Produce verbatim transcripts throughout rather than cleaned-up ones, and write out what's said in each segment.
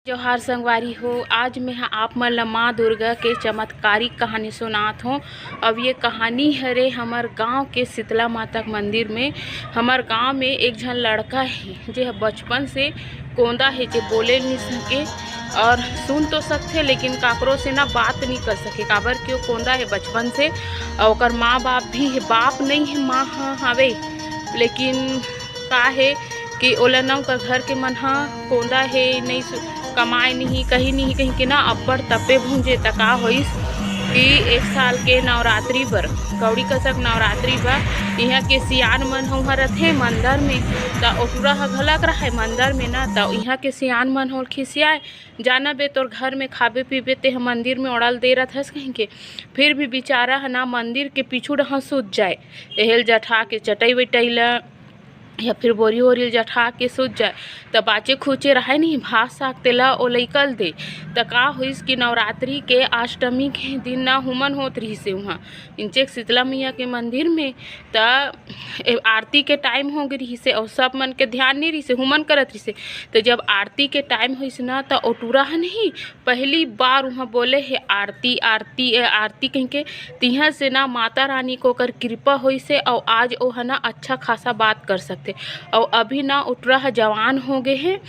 जोहार संगवारी हो, आज मैं ह आप मन ल माँ दुर्गा के चमत्कारिक कहानी सुनात हों। अब ये कहानी हरे हमर गांव के शीतला माता के मंदिर में। हमर गांव में एक झन लड़का हे, जे ह बचपन से कोंदा हे, जे बोले नहीं सके और सुन तो सकथे, लेकिन काकरो से ना बात नहीं कर सके, काबर कि वो कोंदा हे बचपन से। और ओकर माँ बाप भी हे, बाप नहीं हे, माँ ह हवे, लेकिन का हे कि ओला ना ओकर घर के मन ह कोंदा हे, नहीं सु-, कमाए नहीं, कहीं नहीं, कहीं के ना अब्बड़ तपे भूंजे। त का होइस कि एक साल के नवरात्रि बर, कौड़ी कसक नवरात्रि बर, इहाँ के सियान मन ह उहाँ रथे मंदर में, त ओ टूरा ह घलक रहय मंदर में ना, त इहाँ के सियान मन ह ओला खिसियाए, "जाना बे, तोर घर में खाबे पीबे, ते ह मंदिर में ओड़ल दे रथस," कहिके। फिर भी बेचारा ह ना मंदिर के पीछू डहां सूत जाए, एहेल जठा के चटई वटई ल या फिर बोरी वोरी ल जठा के सूत जाए, त बाचे खुचे रहय नहीं भात साग तेला ओ लइकल दे। त का होइस कि नवरात्रि के अष्टमी के दिन ना हुमन होत रहिसे उहाँ इंचेक शीतला मैया के मंदिर में। त ए, आरती के टाइम हो गे रहिसे और सब मन के ध्यान नहीं रहिसे, हुमन करत रहिसे। त जब आरती के टाइम होइस ना, त ओ टूरा ह नहीं पहली बार उहाँ बोले हे, "आरती, आरती, ए, आरती," कहिके। तिहाँ से ना माता रानी के ओकर कृपा होइसे और आज ओ ह ना अच्छा खासा बात कर सकथे। और अभी ना ओ टूरा ह जवान हो गे हे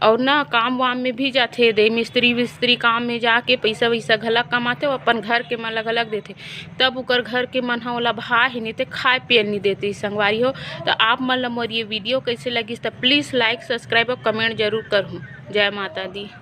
और ना काम वाम में भी जाथे, दे मिस्त्री विस्त्री काम में जाके पैसा वैसा घलक कमाथे, वो अपन घर के मन ल घलक देथे। तब ओकर घर के मन ह ओला भा हे, नहीं ते खाए पिए ल नहीं देते संगवारी हो। त आप मन ल मोर ये वीडियो कैसे लगिस, त please like, subscribe और comment जरूर करहूँ। जय माता दी।